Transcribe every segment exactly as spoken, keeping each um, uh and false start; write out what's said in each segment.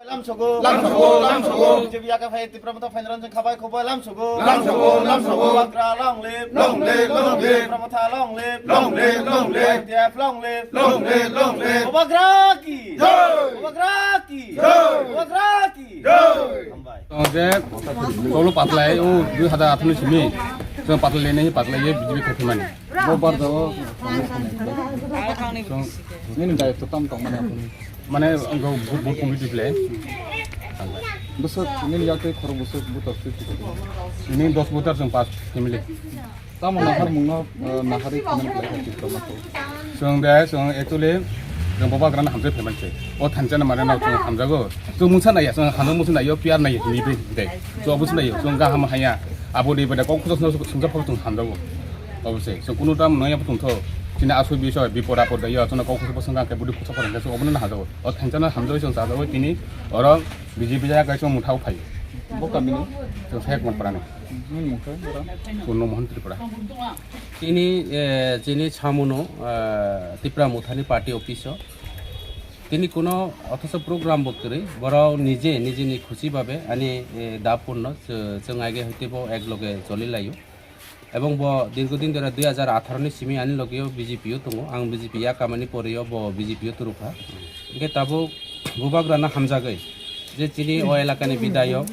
Lamsogo, lamsogo, lamsogo. B J P yaka phai Tipra Motha phainairok khabai khobai lamsogo. Lamsogo, lamsogo. Bubagra long live. Long live, long live. Tipra Motha long live. Long live, long live. I T F long live. Long live, long live. Bubagra ki. Jai. Bubagra ki. Jai. Bubagra ki. Jai. Hambai. Tong je, tolo patlai, o dui hazar atharo simi. Tong patlai nai, patlai ye, B J P khe mani. Bo bar jao. Nini dai to tam tong mani. Mane, ang bo, bo, bo, Bwswk nini yak tei khorok bwswk butor twi twi. Nini dos butor chwng pas family. Tamo nahar mungno, eh, nahari comment khlai kha Tipra Motha. Chwng de, chwng actually, chwng Bubagrano hamjak phaimani se. O thansa na mane no chwng hamjago. Chwng mungsa naiya, chwng hamjak mungsa naiyo, P R naiya, hini bai dai. Chwng obo se naiyo, chwng gaham haya. Abo ni bai da kok khosok sungsa phok chwng hamjago. Obo se, chwng kunu tam naiya bo tongtho. Chini asui biso bipod apod daiyo, chwng kok khosok sungsa khe budi khosok phok chwng obo no hamjago. O thansa na hamjago chwng chajago tini oro B J P jaya kaisa mungthao phai. Bo kamini? Chwng Sek Monpara ni. Nini mungkha ora? Purno Mohan Tripura. Chini, eh, chini samuno, eh, Tipra Mothani party office o. Tini kuno othocho program bo kwrwi, borok nije, nijeni khusi babe ani, eh, da purno chw-, chwng aige hoite bo ek loge choli laio. Ebong bo dirghodin dhore dui hajar atharo ni simi ani logeo B J P o tongo. Ang B J P ya kamani poreo bo B J P o turukha. Hingke tabuk Bubagrano hamjagwi je chini o elakani bidayok,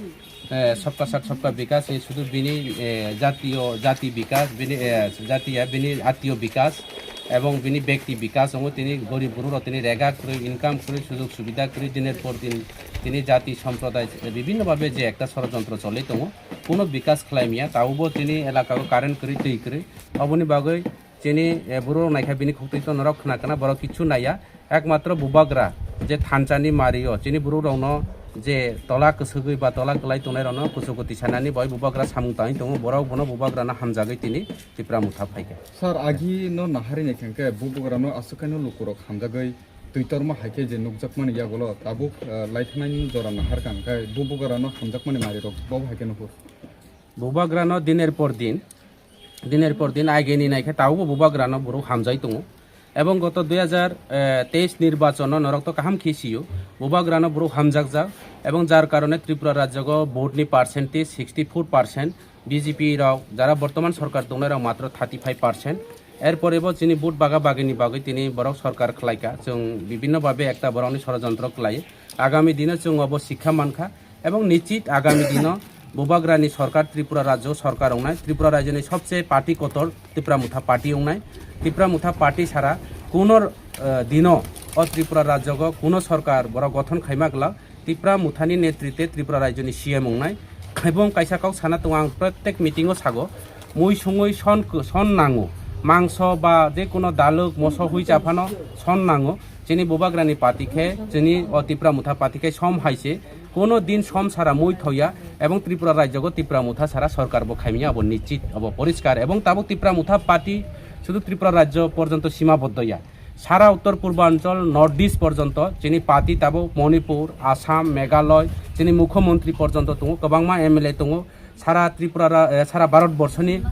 eh, Sabka Sath Sabka Vikas ni sudu bini, eh, jatiyo, jati bikas, bini, eh, jatiya bini atiyo bikas ebong bini bekti bikas tongo. Tini gorib gururok tini rega kwrwi, income kwrwi, sujog subida kwrwi, diner por din tini jati somproday, eh, bibinno babe je ekta sorojontro choli tongo. Kuno bikas khlai maya, tabukbo chini elaka o current kwrwi, twi kwrwi. Oboni bagwi chini, eh, borok naikha bini khuk twi to norok khna kana, borok kichu naiya. Ekmatro Bubagra je thansa ni mario chini borok rokno je tola kwswgwi ba tola kwlai tongnai rokno kuchugo tisanani bai Bubagra samung tangwi tongo, borok bono Bubagrano hamjagwi tini Tipra Motha phaikha. Sir, agi no nahari naikha khe Bubagrano aswk khe no lukurok hamjagwi twi torma hai khe je nukjakmani yagulo tabuk, eh, laithanaini jora nahar kha, hwnkhe Bubagrano hamjakmani marirok bo hai khe nukhur. Bubagrano diner por din, diner por din aigeni naikhe tabukbo Bubagrano borok hamjai tongo. Ebong goto dui hajar teis nirbachono norok to kaham khe sio, Bubagrano borok hamjakjak. Ebong jar karone Tripura rajyogo vote ni percentage sixty four percent, B J P rok jara bortoman sorkar tongnai rok matro thirty five percent. Erpore bo chini vote baga bagini bagwi tini borok sorkar khlaikha. Chwng bibinno babe ekta borokni sorojontro khlai. Agami dino chwng obo sikha mankha. Ebong nichit agami dino Bubagrani sorkar, Tripura rajyo sorkar wngnai, Tripura rajyoni sobse party kotor Tipra Motha party wngnai. Tipra Motha party sara kuno, eh, dino o Tripura rajyogo kuno sorkar borok gothon khaima glak Tipra Mothani netrite Tripura rajyoni C M wngnai. Ebong kaisa kok sana tongo, ang protek meeting o sago, mui sungui son, son nango, mangso ba je kono daluk moso hui chaphano son nango. Chini Bubagrani party khe, chini o Tipra Motha party khe som hai se, kono din som sara mui thoya, ebong Tripura rajyogo Tipra Motha sara sorkar bo khaimya, abo nichit, abo poriskar. Ebong tabuk Tipra Motha party sudu Tripura rajyo porjonto simaboddo ya. Sara Uttor Purbanchal, North East porjonto chini party tabuk Manipur, Assam, Meghalaya, chini Mukhyamantri porjonto tongo, kwbangma M L A tongo. Sara Tripura ra-, eh, sara Bharat borshoni,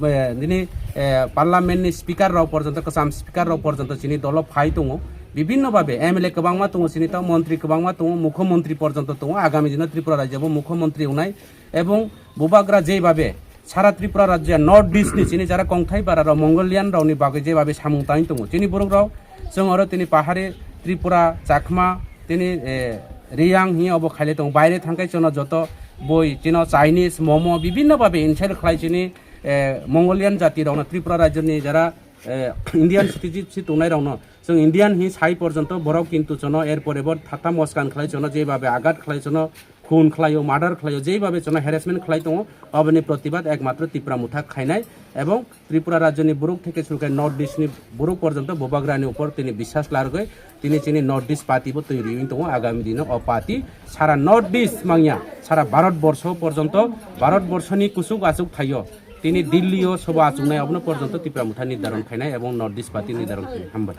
eh, nini, eh, parliament ni speaker rok porjonto, kwcham speaker rok porjonto chini dolo phai tongo. Bibinno babe M L A kwbangma tongo chini, tamo montri kwbangma tongo, Mukhyamantri porjonto tongo. Agami dino Tripura rajyo bo Mukhyamantri wngnai. Ebong Bubagra jeibabe sara Tripura rajya North East ni chini jara kongthai bara rok Mongolian rok ni bagwi jeibabe samung tangwi tongo chini borok rok, chwng oro tini pahari Tripura, Chakma, tini, eh, Riyang hi obo khaile tongo. Baire thangkai chwngno joto boi chino Chinese, momo bibinno babe inside khlai chini, eh, Mongolian jati rokno Tripura rajya ni jara, eh, Indian citizenship tongnai rokno chwng Indian hi sai porjonto borok kintu chwngno erpore bo thata moskan khlai chwngno jeibabe agat khlai chwngno khun khlaio, murder khlaio, jeibabe chwngno harassment khlai tongo, aboni protibad ekmatro Tipra Motha khainai, ebong Tripura rajyoni borok theke suru khe North East ni borok porjonto Bubagrani upor tini biswas largwi tini chini North East party bo twi riwi tongo. Agami dino o party sara North East mangya, sara Bharat borsho porjonto, Bharat borshoni kuchuk achuk thaio tini Delhi o soba achuknai, abono porjonto Tipra Motha nirdaron khainai ebong North East party nirdaron khainai. Hambai.